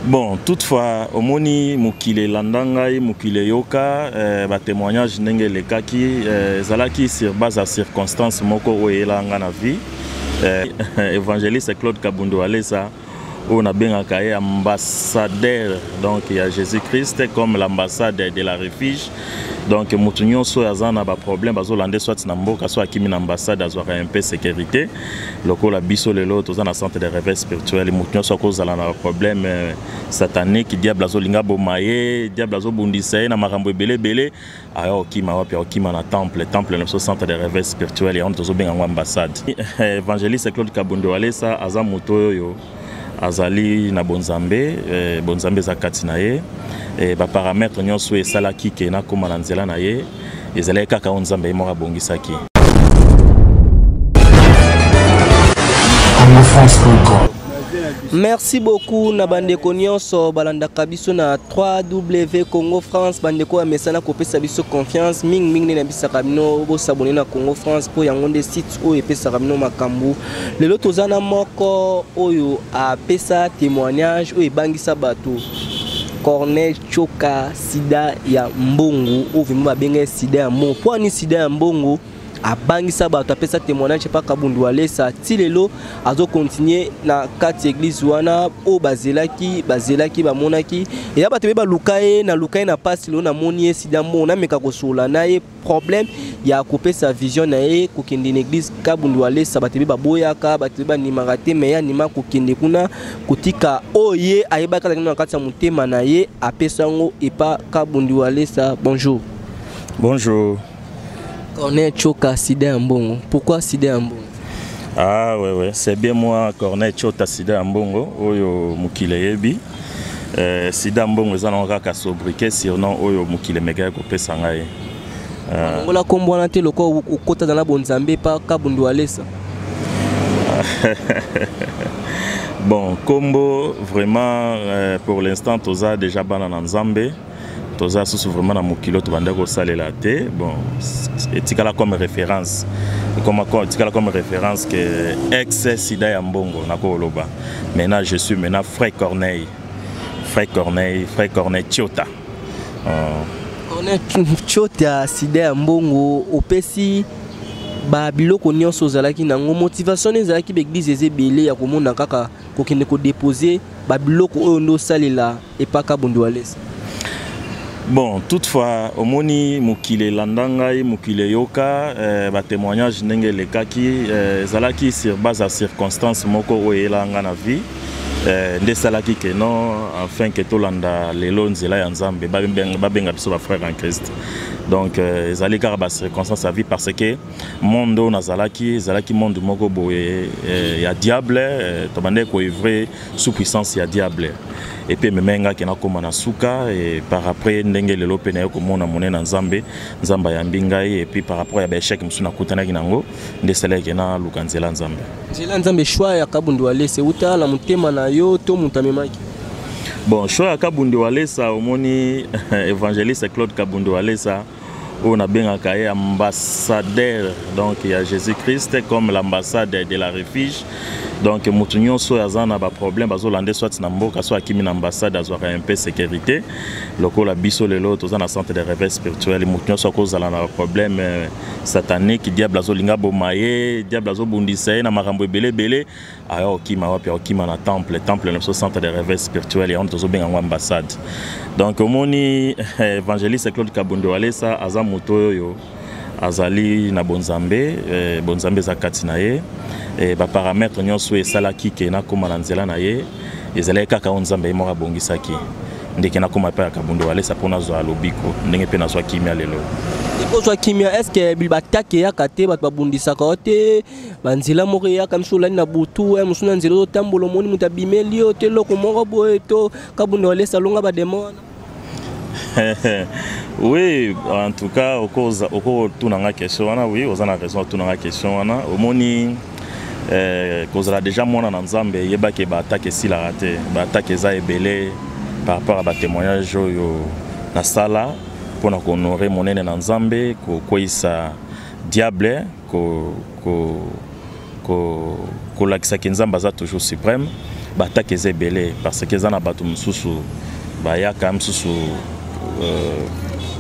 Bon, toutefois, omoni mokili elanda ngai, mokili eyoka batémoignage ndenge elekaki, ezalaki sur base ya circonstance moko oyo eyelaka ngai na vie. Évangéliste Claude Kabundo Walesa, oyo nabengaka ye ambassadeur donc ya Jésus-Christ, comme l'ambassade de la refuge. Donc moto nyonso oyo aza na baproblème, bazolanda, soit na mboka, soit akimi na ambassade, azwaka un peu sécurité. Lokola biso lelo toza na centre de réveil spirituel, moto nyonso akozala na baproblème satanique, diable azolinga boma ye, diable azobundisa ye na makambo ebele ebele, aya okima wapi? Akokima na temple. Temple na biso, centre de réveil spirituel, yango tozobenga yango ambassade. Évangéliste Claude Kabundo Walesa aza moto oyo azali na bonzambe, bonzambe eza kati na ye. Baparamètre nyonso oyo esalaki ke nakóma na nzela na ye, ezalaki kaka oyo Nzambe ye moko abongisaki. congofrance.com. Merci beaucoup na bandeko nyonso balandaka biso na 3W Congo France, bandeko ya mesana kopesa biso confiance mingimingi. Nde nabisaka bino bosabone na Congo France, mpo yango nde site oyo epesaka bino makambo. Lelo toza na moko oyo apesa témoignage oyo ebangisa bato, Corneille Choka, sida ya mbongo, oyo vraiment babenga sida ya mbongo. Mpo ani sida ya mbongo abangisa bato, apesa témoignage epa Kabundu Walesa, ti lelo azokontinue na kati ya église wana. Oyo bazelaki, bazelaki, bamonaki eya bato mpe baluka ye, naluka ye na pasi. Lelo namoni ye, sida mbongo, nameka kosolola na ye, problème ya kopesa vision na ye, kokende na église Kabundu Walesa. Bato mpe baboyaka, bato mpe bandimaka te, mais ye andima kokende kuna, kotika oyo ye ayebaki azalaki na kati ya motema na ye, apesa yango epa Kabundu Walesa. Bonjour. Bonjour. Corneille Choka, sida ya mbongo. Pourquoi sida ya mbongo? Ah ouais, c'est bien moi, Corneille Chota, sida ya mbongo oyo mokili eyebi. Sida mbongo eza nango kaka sobriquet, surnom oyo mokili emekaki kopesa ngai. Longola nkombo wana te, lokola okota na bonzambe pa Kabundu Walesa. Bon, kombo vraiment, pour l'instant toza déjà bana na Nzambe, toza susu vraiment na mokili oyo tobandaki kosalela te. Bon, etikala comme référence, comme etikala comme référence que ex sida ya mbongo nakoloba. Maintenant je suis maintenant frère Corneille, frère Corneille, frère Corneille Chiota. Corneille Chiota, sida ya mbongo, opesi babiloko nyonso ozalaki nango. Motivation ezalaki baeglise eza ebele, ya komona kaka kokende kodepose babiloko oyo nde osalela epa Kabundu Walesa. Bon, toutefois, omoni mokili elanda ngai, mokili eyoka, batémoignage ndenge elekaki, ezalaki sur base ya circonstance moko oyo eyelaka ngai na vie, nde esalaki ke non, afin ke tolanda lelo nzela ya Nzambe, babenga biso bafrère en Christ. Donc ezali kaka bacirconstance ya vie, parce que monde oyo nazalaki ezalaki monde moko boye ya diable. Tobandaki koœuvrer sous puissance ya diable, et puis ememai nga ke nakóma na suka. Et par après, ndenge lelo mpe naye komona monene na Nzambe, Nzambe ayambi ngai. Et puis par rapport ya baéchec mosusu nakutanaki nango, nde esalaki ke naluka nzela Nzambe. Nzela Nzambe, choix ya Kabundu Walesa euta na motema na yo to moto amemaki? Bon, choix ya Kabundi Walesa, omoni évangéliste Claude Kabundi Walesa, oyo nabengaka ye ambassadeur donc ya Jésus-Christ, comme l'ambassade de la refuge. Donc moto nyonso oyo aza na baproblème, bazolanda, soit na mboka, soit akimi na ambassade, azwaka un peu sécurité. Lokola biso lelo toza na centre de réveil spirituel, moto nyonso akozala na baproblème satanique, diable azolinga boma ye, diable azobundisa ye na makambo ebele ebele, aya okima wapi? Akokima na temple. Temple na biso, centre de réveil spirituel, yango tozobenga yango ambassade. Donc omoni évangéliste Claude Kabundo Walesa aza moto oyo azali na bonzambe, bonzambe eza kati na ye. Baparamètre nyonso oyo esalaki ke nakóma na nzela na ye, ezalaki kaka oyo Nzambe ye moko abongisaki, ndenge nakóma epai ya Kabundo Walesa mpo nazwa lobiko, ndenge mpe nazwa kimia lelo. Ekozwa kimia, est ce que batake eyaka te, bato babundisaka yo te, banzela moko eyaka misu, olali na butu, mosu na nzela ozotambola, omoni moto abimeli yo te, eloko moko boye, to Kabunda Walesa alonga bademo wana? Oui, en tout cas okotuna nga question wana, oui, oza na raison otuna nga question wana. Omoni, kozala déjà mwana na Nzambe, eyebaki baattaque esilaka te, baattaque eza ebele. Par rapport à batémoignage oyo nasala mpona kohonorer monene na Nzambe, kokweyisa diable, kolakisaki Nzambe aza toujours suprême. Baattaque eza ebele parce que eza na bato mosusu bayaka mosusu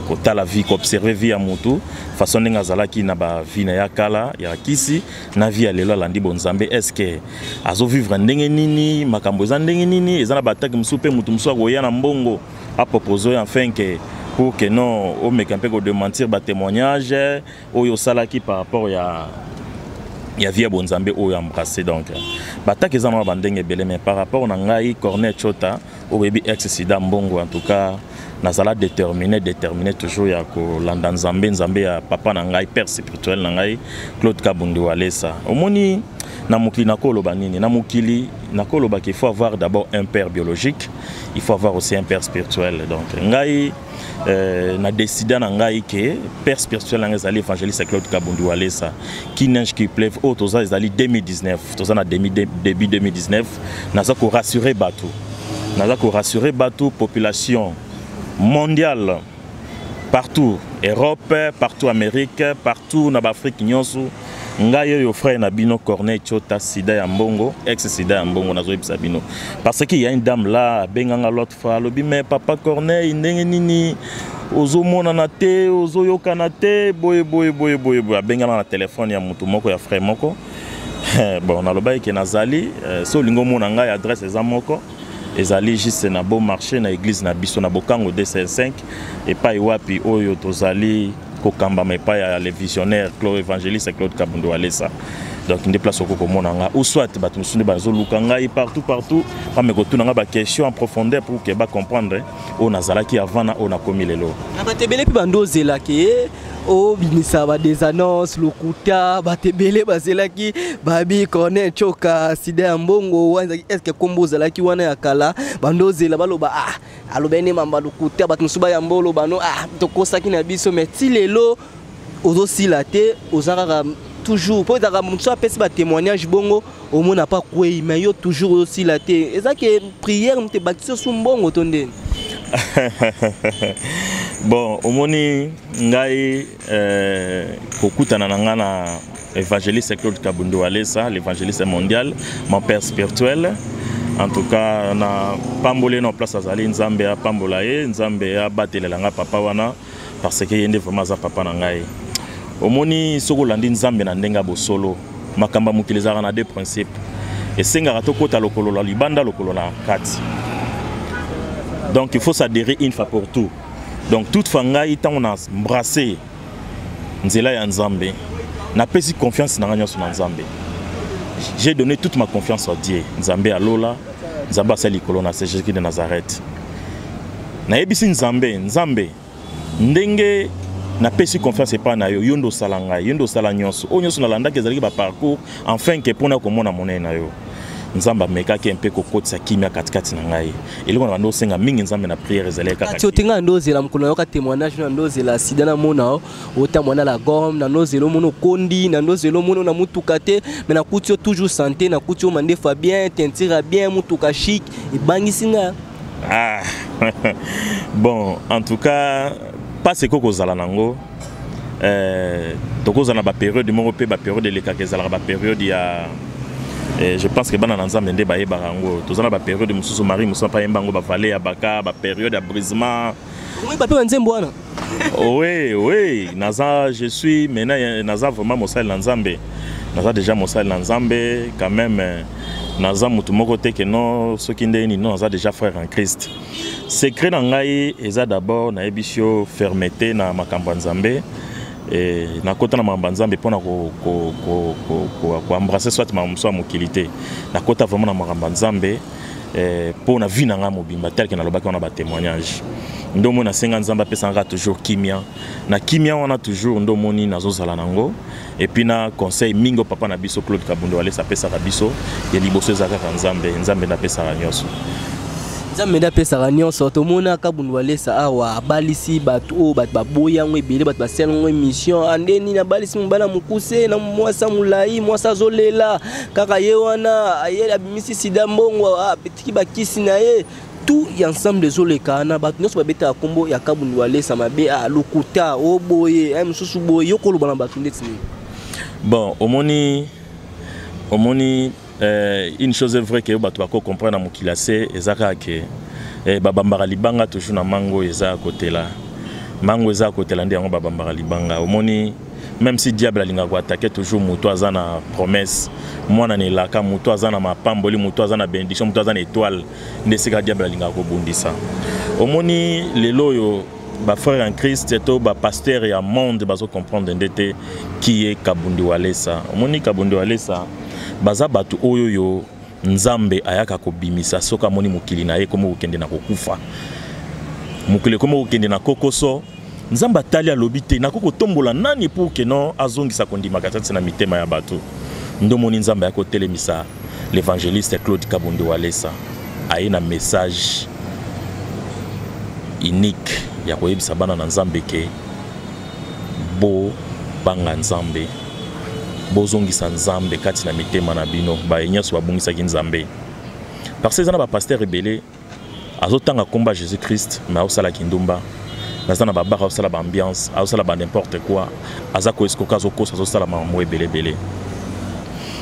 kotala vie, koobserve vie ya motu, façon ndenge azalaki na bavie na ya kala ya kisi na vie ya lelo alandi bonzambe. Est ce que azovivre ndenge nini? Makambo eza ndenge nini? Eza na baattaque mosusu mpe motu mosusu akoya na mbongo, apropose oyo enfin que pour que non omeka mpe kodémentir batémoignage oyo osalaki par rapport ya vie ya bonzambe oyo embrassé. Donc baattaque eza na bandenge ebele, mais par rapport na ngai Corneille Chota oyo boyebi, ex sida mbongo, en tout cas nazala déterminé, déterminé toujours ya kolanda Nzambe, Nzambe ya papa na ngai, père spirituel na ngai, Claude Kabundi Walesa. Omoni, na mokili nakoloba nini? Na mokili nakoloba qu'il faut avoir d'abord un père biologique, il faut avoir aussi un père spirituel. Donc ngai na décida na ngai ke père spirituel na ngai ezali évangéliste Claude Kabundi Walesa. Qu'il neige, qu'il pleuve, oyo toza ezali 2019, toza na début 2019. Naza korassurer bato, naza korassurer bato, population mondiale, partout Europe, partout Amérique, partout na baAfrique nyonso. Ngai oyo frère na bino Corneille Chota, sida ya mbongo, ex sida ya mbongo, nazoyebisa bino parce que y a une dame là abenganga l'autre fois, alobi: "Mais papa Corneille, ndenge nini ozomonana te, ozoyokana te, boye boye boye boye boye?" Abengana na telefone ya motu moko, ya frère moko. Bon, nalobaki ke nazali so olingi omona ngai, adresse eza moko, ezali juste na Beau Marché, na église na biso na Bokango 205, epai wapi oyo tozali kokambama epai ya le visionnaire Claude, évangéliste Claude Kabundo Walesa. Donc nde place okoki komona nga, ou soit bato mosusu nde bazoluka ngai partout partout, bame kotuna nga baquestion en profondeur pour ke bacomprendre oyo nazalaki avant na oyo nakomi lelo. Na bato ebele mpe bando ozelaki ye obimisa badés annonce lokuta. Bato ebele bazelaki babi Corneille Tioka sida ya mbongo wana ezalaki, est-ce kombo ozalaki wana ya kala? Bando ozela baloba: "Ah, aloba nde mamba lokuta." Bato mosusu bayamba oloba: "No, ah, tokosaki na biso." Mais ti lelo ozosila te, oza kaka toujours, mpo ezalaka mosusu apesi batémoignage bongo, omona pa kwei, mais yo toujours ozosila te. Eza ke prière moto ebakisi osu mbongo to ndeni? Bon, omoni ngai kokutana na ngai na évangéliste Claude Kabundo Walesa, l'évangéliste mondial, mon père spirituel. En tout cas na pamboli na place azali, Nzambe apambola ye, Nzambe abatelela nga papa wana, parce que ye nde vraiment aza papa na ngai. Omoni, soki olandi Nzambe na ndenge ya bosolo, makambo ya mokili ezalaka na deux principes: esengaka tokɔta lokolo na libanda, lokolo na kati. Donc il faut s'adhérer une fois pour tout. Donc toutefois ngai, ntango na embrassé nzela ya Nzambe, napesi confiance na ngai nyonso na Nzambe. J'ai donné toute ma confiance à Dieu, Nzambe alola, Nzambe asali likolo na se, Jésus de Nazareth. Nayebisi Nzambe: "Nzambe, ndenge napesi confiance epai na yo, yo nde osala ngai, yo nde osala nyonso oyo nyonso nalandaki, ezalaki baparcours enfin ke mpona komona monene na yo." Nzambe amekaki mpe kokotisa kimia katikati na ngai. Eloko na bando osenga mingi Nzambe na prière ezali kaka Ti otenga ndo ozela mokolo nayoka témoignage na ndo ozela sida, namona o otambola na la gomme, na ndo ozela omona okondi, na ndo ozela omona na mutuka te, mais nakuti yo toujours santé, nakuti yo mandefa bien, teinture bien, mutuka chic, ebangisi nga. Ah. Bon, en tout cas mpasi ekoki kozala nango, tokozala na bapériode moko mpe bapériode elekaka, ezalaka bapériode ya je pense que bana na Nzambe nde bayebaka yango. Toza na bapériode mosusu, Marie mosusu mpe ayemba yango, bavallée ya Baka, bapériode ya brisement. Oyeba mpe banzembo wana? Oui, naza, je suis maintenant, naza vraiment mosali na Nzambe, naza déjà mosali na Nzambe quand même. Naza motu moko te ke non, soki ndenge nini, non, naza déjà frère en Christ. Secret na ngai eza d'abord, nayebisi yo, fermeté na makambo ya Nzambe. Nakota na makambo ya Nzambe mpona koembrasser soit makambo mosusu ya mokili te. Nakota vraiment na makambo ya Nzambe mpo na vie na ngai mobimba, tel ke nalobaki wana batémoignage. Nde omoni nasenga Nzambe apesanga toujours kimia. Na kimia wana toujours nde omoni nazozala nango. Et puis na conseil mingi papa na biso Claude Kabundo Walesa apesaka biso, ya liboso eza kaka Nzambe. Nzambe nde apesaka nyonso. Nzambe nde apesaka nyonso. Tomonaka Bundu Walesa awa abalisi bato oyo bato baboyi yango ebele, bato basala yango émission ande nini, abalisi mobali ya mokuse na mwasi ya molai, mwasi azolela kaka ye wana, aye abimisi sida mbongo, apetiki bakisi na ye, tout ya ensemble ezoleka wana. Bato nyonso babetaka nkombo ya Kabundu Walesa mabe, lokuta o boye, mosusu boye. Yo koloba na bato ndeti nini? Bon, omoni Une chose est vraie que bato bako comprendre na mokili ya se eza kaka ke babambaka libanga toujours na mango oyo eza ya kotela. Mango eza ya kotela nde yango babambaka libanga. Omoni, même si diable alingaka koattaquer toujours moto aza na promesse, mwana na elaka, moto aza na mapamboli, moto aza na bénédiction, moto aza na étoile, nde esika diable alingaka kobundisa. Omoni, lelo oyo bafrère en Christ to bapasteur ya monde bazocomprendre nde te qui est Kabundi Walesa. Omoni, Kabundi Walesa baza bato oyo oyo Nzambe ayaka kobimisa soki amoni mokili na ye ekomi kokende na kokufa, mokili ekomi kokende na kokoso. Nzambe atali, alobi te: nakoki kotombola nani pour que non azongisa kondimaka kati na mitema ya bato? Nde omoni Nzambe ayaki kotelemisa l'évangéliste Claude Kabundi Walesa, aye na message unique ya koyebisa bana na Nzambe ke bobanga Nzambe, bozongisa Nzambe kati na mitema na bino. Baye nyonso babungisaki Nzambe, parce que eza na bapasteur ebele azotanga nkombo ya Jésus Christ mais aosalaki ndumba, naza na babar, aosala baambiance, aosala ba n'importe quoi, aza koescroquer, azokosa, azosala makambo ebele ebele.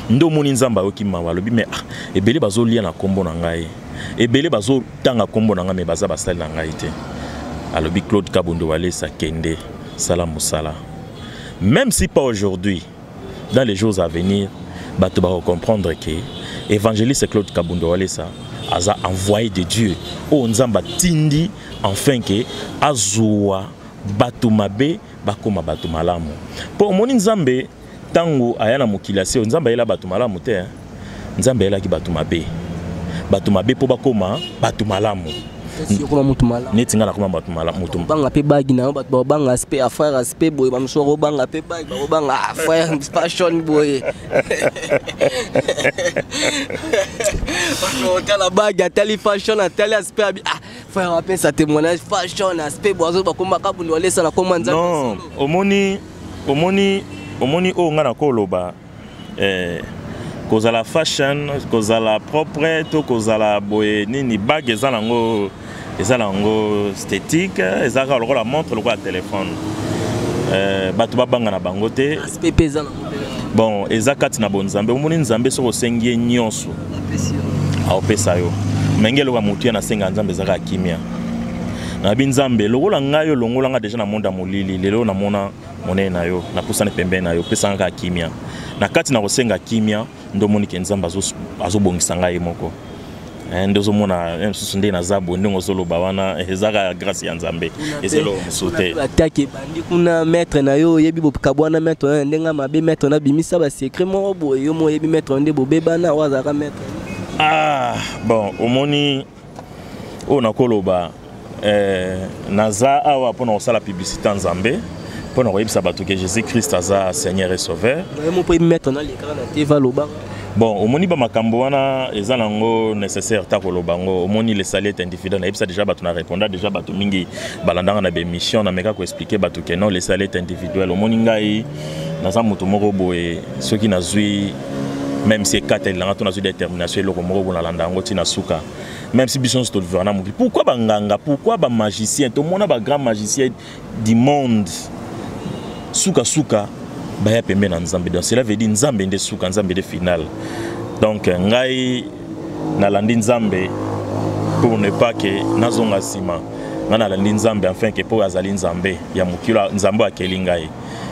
Nde omoni Nzambe ayoki mawa, alobi: mais ah, ebele bazolia na nkombo na ngai, ebele bazotanga nkombo na ngai, mais baza basali na ngai te. Alobi: Claude Kabundi Walesa, kende sala mosala. Même si pas aujourd'hui, dans les jours à venir bato bakocomprendre ke évangéliste Claude Kabundi Walesa aza envoyé de Dieu oyo Nzambe atindi enfin ke azwa bato mabe bakóma bato malamu. Mpo omoni, Nzambe ntango aya na mokili ya se, Nzambe ayela bato malamu te. Nzambe ayelaki bato mabe, bato mabe mpo bakóma bato malamu. Okoma motu malamu. Neti ngai nakoma bato malamu, motu. Banga mpe bague na yo, bato babanga aspect ya frère, aspect boye, bamosusu bakobanga mpe bague, bakobanga: ah, frère fashion boye. Otala bague, atali fashion, atali aspect, abi: ah, frère apesa témoignage, fashion, aspect boye, azo bakoma Kabundi Walesa na koma Nzambe. Non, omoni oyo ngai nakoloba, kozala fashion, kozala propre to kozala boye nini, bague eza nango, eza nango esthétique, eza kaka lokola montre, lokola telefone. Bato babanga na bango te. Aspect mpe eza nango. Bon, eza kati na bonzambe. Omoni, Nzambe soki osengi ye nyonso, aopesa yo. Menge eloko ya motu ya nasenga Nzambe eza kaka kimia. Nayebi Nzambe lokola ngai olongola nga déjà na monde ya molili, lelo namona monene na yo, napusani pembeni na yo, opesanga kaka kimia. Na kati na kosenga kimia nde omoni ke Nzambe azobongisa ngai ye moko. Nde ozomona mosusu nde naza boye, ndenge ozoloba wana, eza kaka grâce ya Nzambe, eza eloko mosusu te. Atake ebandi kuna, maître na yo oyebi bokabwana, maître na ndenge mabe, maître na bimisa basecret moko boye, yo mo oyebi maître nde bobebana, oyo azalaka maître. Ah bon, omoni oyo nakoloba, naza awa mpona kosala publicité ya Nzambe, mpona koyebisa bato ke Jésus Christ aza Seigneur et Sauveur. Ye mo mpo yebi maître nalekaka na te, valobaka. Bon, omoni, bamakambo wana eza nango nécessaire ta koloba yango. Omoni, le salut est individuel. Nayebisa déjà bato, na réponda déjà bato mingi balandanga na bémission, nameka koexpliquer bato ke non, le salut est individuel. Omoni, ngai naza moto moko boye, soki nazwi, même si ekatelelanga to nazwi détermination, eloko moko boye, nalanda yango ntina suka, même si biso nyonso tolivaka na mokili. Pourquoi banganga, pourquoi bamagicien? Tomona bagrand magicien du monde, sukasuka baya pembe na Nzambe. Donc cela veut dire Nzambe nde suka, Nzambe nde final. Donc ngai nalandi Nzambe pour ne pas ke nazonga nsima. Ngai nalandi Nzambe enfin ke mpo azali Nzambe ya mokili, Nzambe akeli ngai.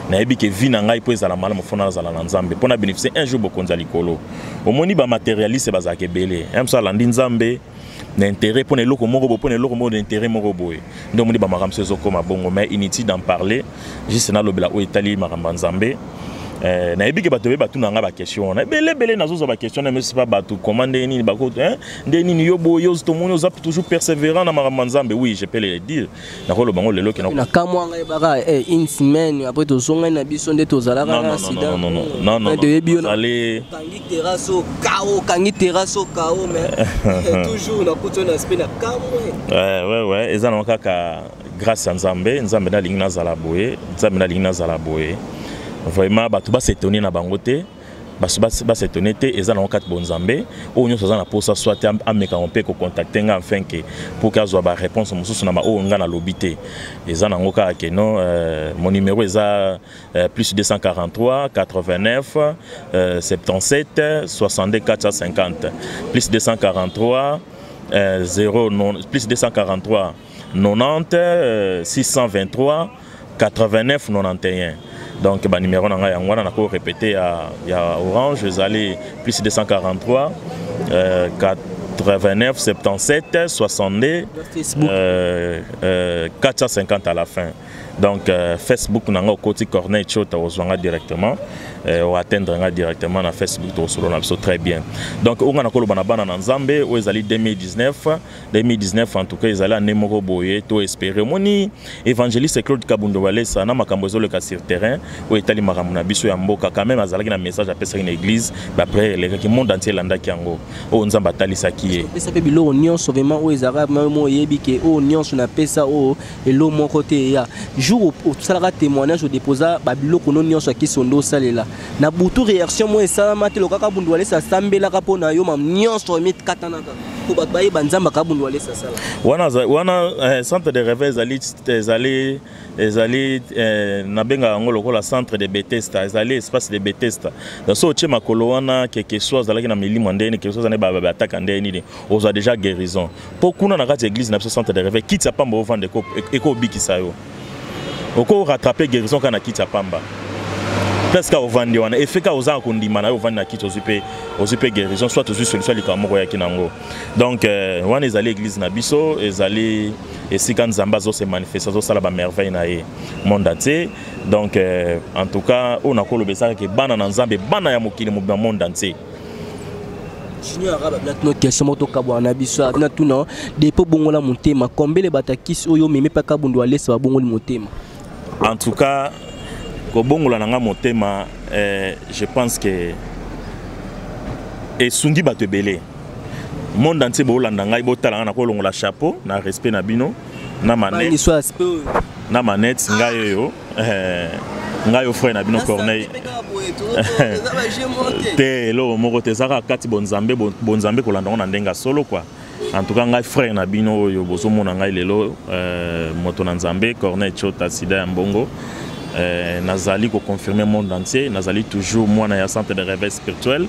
Nayebi ke vie na ngai mpo ezala malamu, fo nazala na Nzambe mpo na bénéficie un jour bokonzi ya likolo. Omoni, bamatérialiste bazalaka ebele. Moso alandi Nzambe na intérêt, mpo na eloko moko boye, mpo na eloko moko na intérêt moko boye. Nde omoni bamakambo so ezokóma bongo. Mais inutile d'en parler, juste nalobela oyo etali makambo ya Nzambe. Nayebi ke bato oye batuna nga baquestion wana ebele ebele. Nazozwa baquestion na mesi pa bato koma ndenge nini bako ndenge nini yo boye, yo tomoni oza toujours persévérant na makambo ya Nzambe. Oui, je peux le dire, nakoloba ngo lelo ke na kamwa ngai baka une semaine après tozongai na biso nde tozalaka na sida. Non, non. Toyebi yo kangi terrasse o kao, kangi terrasse o kao, mais toujours nakuti oyo na aspect na kamwe. Ouais, eza nango kaka grâce ya Nzambe. Nzambe nde alingi nazala boye, Nzambe nde alingi nazala boye. Vraiment, bato bas'étonner na bango te. Bas'étonner te, eza nango kati bonzambe. Oyo nyonso aza na posa, soit amekaka mpe kocontacter nga afin que pour que azwa baréponse mosusu na baoyo nga nalobi te. Eza nango kaka que non, mon numéro eza plus 243 89 77 62 450, plus 243 0 non, plus 243 90 623 89 91. Donc banuméro na ngai yango wana. Nako répéter, ya Orange ezali plus 243 89 77 62 450 à la fin. Donc Facebook na nga, okoti Corneille Chota, ozwa nga directement, oatteindre nga directement na Facebook, tosolo na biso très bien. Donc oyo nga nakoloba na bana na Nzambe, oyo ezali 2019, 2019 en tout cas ezali année moko boye to espérer. Omoni évangéliste Claude Kabundo Walesa, na makambo ezoleka sur terrain oyo etali makambo na biso ya mboka, quand même azalaki na message apesaki na église, baprière elekaki, monde entier elandaki yango, oyo Nzambe atalisaki ye. Opesa mpe biloko nyonso vraiment oyo ezalaka mo oyebi que oyo nyonso napesa, oyo elo moko te eya. Jour osalaka témoignage, odeposa babiloko no nyonso akisi ondo osalela na butu, réaction mo esalama te lokaka Bundu Walesa asambelaka mpo na yo, ma nyonso emikatanaka mpo bato bayeba Nzambe aka Bundu Walesa asala. Wana centre de réveil ezali, nabengaka yango lokola centre de Bethesda, ezali espace de Bethesda. Donc so otie makolo wana, keke so azalaki na milimo ndeni, keke so azali bataka ndenge nini, ozwa déjà guérison. Mpo kuna na kati ya église na biso, centre de réveil, kiti ya pamba ovanda ekobikisa yo. Oko rattraper guérison kaka na kiti ya pamba, place kaka ovandi wana, efe kaka ozanga kondima na yo, ovandi na kiti, ozwi mpe guérison, soit ozwi solution ya likambo moko oyaki nango. Donc wana ezali église na biso, ezali esika Nzambe azose manifester, azosala bamerveille na ye monde entier. Donc en tout cas, oyo nakoloba ezalaka bana na Nzambe, bana ya mokili mobima, monde entier. Junior Arabe, abina tino question moko, tokabwana na biso. Abina tuna: depuis bongola motema, combien batakisi oyo omemi mpe Kabundu Alesa babongoli motema? En tout cas, kobongola na nga motema, je pense que esungi bato ebele monde entier. Boolanda ngai, botala ngai, nakolongola chapeau na respect na bino na manette, na manette ngai oyo, ngai oyo frère na bino Corneille te. Eloko moko te, eza kaka kati bonzambe, bonzambe kolanda ngo na ndenge ya solo quoi. En tout cas, ngai frère na bino oyo bozomona ngai lelo, moto na Nzambe Corneille Chota, sida ya mbongo, nazali koconfirmer monde entier, nazali toujours mwana ya centre de réveil spirituel,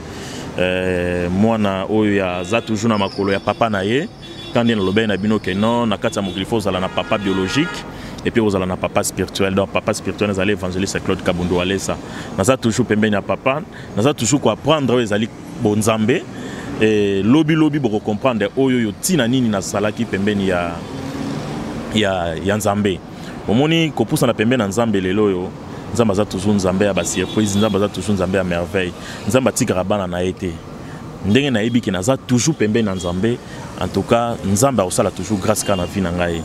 mwana oyo aza toujours na makolo ya papa na ye. Kandi nalobaki na bino que non, na kati ya mokili faut ozala na papa biologique et puis ozala na papa spirituel. Donc papa spirituel ezali évangéliste Claude Kabundo Walesa. Naza toujours pembeni ya papa, naza toujours koapprendre oyo ezali bonzambe. E lobi lobi bokocomprendre oyo oyo ntina nini nasalaki pembeni ya Nzambe. Omoni, kopusana pembeni na Nzambe lelo oyo, Nzambe aza toujours Nzambe ya basurprise, Nzambe aza toujours Nzambe ya merveille. Nzambe atikaka bana na ye te. Ndenge nayebi que naza toujours pembeni na Nzambe, en tout cas Nzambe akosala toujours grâce kaka na vie na ngai.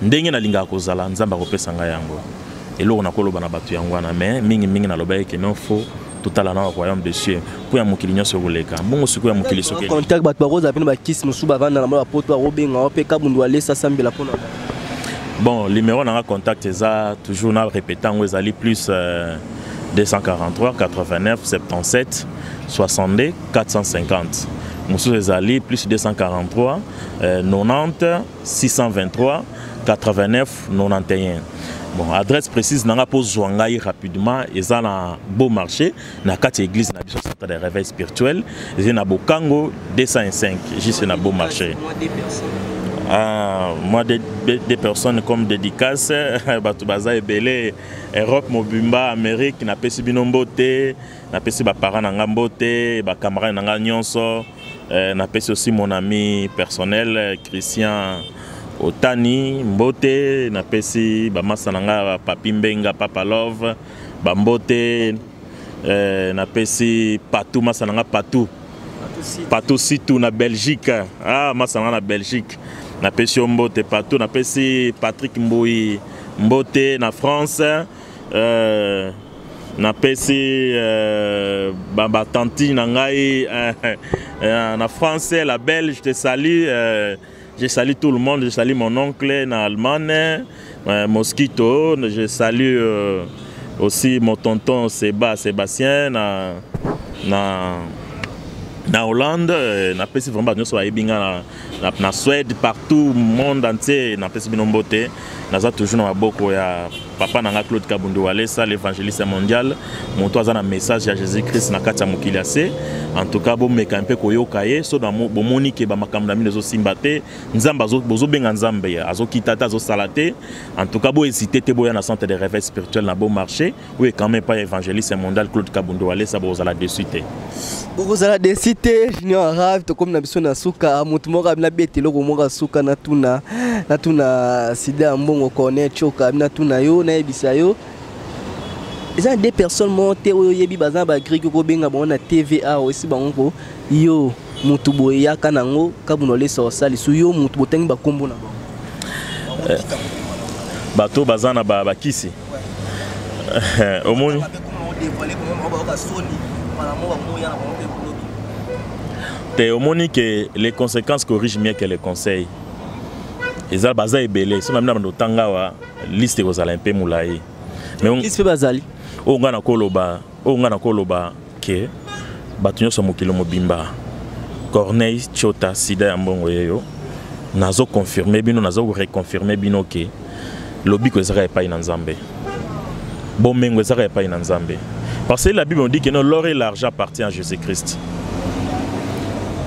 Ndenge nalingaka kozala, Nzambe akopesa ngai yango. Eloko nakoloba na bato yango wana. Mais mingimingi nalobaki que non, faut totala na royaume de cieux, mpo ya mokili nyonso ekoleka mbongo. Sikoyo ya mokili soki contact, bato bakozala mpe na bakisi mosusu, bavanda na bapoto, bakobenga mpe Kabundu Alesa asambela mpona. Bon, numéro nanga contact eza toujours, na répété yango, ezali plus 243 89 77 62 450. Mosusu ezali plus 243 90 623 89 91. Bon, adresse précise nanga mpo zwa ngai rapidement eza na Beau Marché, na kati ya église na biso centre de réveil spirituel, eza na Bokango 205, juste na Beau Marché. Ah, moi des personnes comme dédicace, bato baza ebele, Europe mobimba, Amérique, napesi bino mbote, napesi baparent na nga mbote, bacamarade na nga nyonso, napesi aussi mon ami personnel Christian Otani mbote, napesi bamasa na nga Papi Mbenga, Papa Love bambote, napesi Patu, masa na nga Patu, Patu Situ na Belgique. Ah, masa na nga na Belgique, napesi yo mbote Patu. Napesi Patrick Mbui mbote na France, napesi batantine na ngai na France, la Belge, je te salue. Je salue tout le monde, je salue mon oncle na Allemagne, Mosquito, je salue aussi mon tonton Seba, Sébastien na, Na Hollande, napesi vraiment bato nyonso bayebi nga na Suède, partout, monde entier, napesi bino mbote. Naza toujours na maboko ya papa na nga Claude Kabundu Walesa, l'évangéliste mondial, moto aza na message ya Jésus Christ na kati ya mokili ya se. En tout cas, bomeka mpe koyoka ye. So bomoni ke bamakambo na bino ezosimba te, Nzambe bozobenga, Nzambe azokita te, azosala te, en tout cas bohésite te, boya na centre de réveil spirituel na Beau Marché oyo quand même pas évangéliste mondial Claude Kabundu Walesa, bozala déçu te. Bokozala déçu te. Junior Arabe, tokomi na biso na suka. Motu moko abi nabeta eloko moko ya suka, natuna sida ya mbongo. Corneille Tioka, abi natuna yo, nayebisa yo, eza na deux personnes moko te oyo oyebi baza na bagrike, okobenga bango na TVA, esi bango ko yo motu boye yaka nango Kabundu Walesa osalisu yo motu botangi bakombo na bango. Bato baza na bakisi, omoni te, omoni ke les conséquences corrigent mieux que les conseils. Eza baza ebele. So na bino bando otanga awa, liste ekozala mpe molai. Kisi mpe bazali. Oyo nga nakoloba ke bato nyonso mokili mobimba, Corneille Tshiota, sida ya mbongo yeyo, nazoconfirme bino, nazoreconfirme bino ke lobiko ezaka epai na Nzambe, bomengo ezaka epai na Nzambe, parce que la Bible nous dit que non, l'or et l'argent appartient à Jésus-Christ.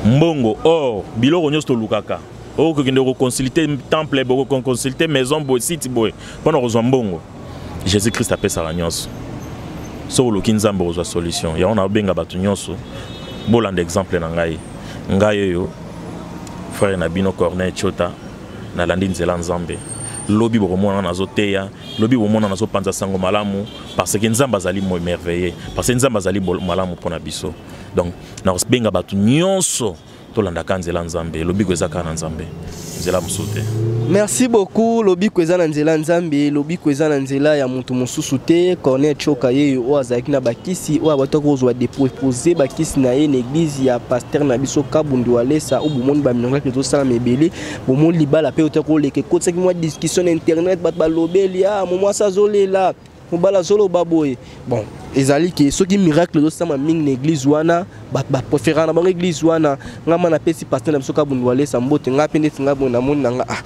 Mbongo, or, biloko nyonso tolukaka, okokende koconsulte temple, bokoconsulte maison boye, site boye, mpona kozwa mbongo, Jésus Christ apesaka nyonso. Soki oluki Nzambe, kozwa solution. Yango naobenga bato nyonso, bolanda exemple na ngai. Ngai oyo, frère na bino Corneille Tshiota, nalandi nzela Nzambe. Lobi bokomona nazoteya, lobi bomona nazopanza sango malamu, parce que Nzambe azali merveilleux, parce que Nzambe azali malamu mpona biso. Donc nakobenga bato nyonso, tolandaka nzela Nzambe. Lobiko eza kaka na Nzambe, nzela mosusu te. Merci beaucoup. Lobiko eza na nzela Nzambe, lobiko eza na nzela ya moto mosusu te. Corneille Tioka ye oyo azalaki na bakisi oyo abataki kozwa dépose bakisi na ye na église ya pasteur na biso Kabundu Walesa, oyo bomoni bamiracle ezosalama ebele. Bomoni libala mpe otaki koleka, ekotisaki mwa discussion na internet, bato balobeli: "Ah, momwasi azolela, mobali azoloba boye." Bon, ezali ke soki miracle ezosalama mingi na église wana, bato bapréféraka na bango église wana. Nga ma napesi pasteur na biso Kabundu Walesa mbote. Nga mpe ndeti nga boye, namoni na nga, ah,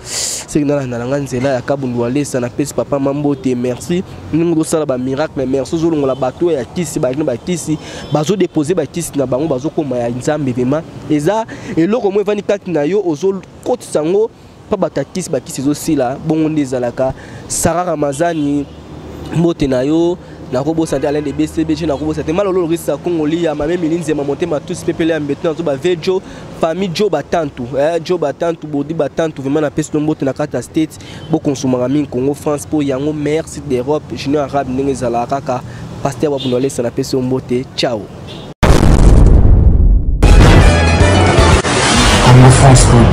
seki nalanda na nga nzela ya Kabundu Walesa. Napesi papa ma mbote, merci ndenge ozosala bamiracle, merci ozolongola bato oyo ya kisi bazali na bakisi, bazodepose bakisi na bango, bazokoma ya Nzambe. Vraiment eza eloko mo evandi kati na yo, ozokotisa yango mpa bato ya kisi, bakisi ezosila. Bongo nde ezalaka. Sara Ramazani, mbote na yo. Nakobosana te Alain de BCBG, nakobosana te Malolo Lorisa Kongoli ya mame Mili Nzema, motema tusi pepele ya mbeto. Nazo bave jo famille jo batantu, jo batantu, bodi batantu. Vraiment napesi no mbote na kati ya State. Bokonsomaka mingi Congo France mpo yango meilleur site d'Europe. Junior Arabe, ndenge ezalaka kaka, pasteur Wabuna Alesa, napesi yo mbote. Ciao. Congo France.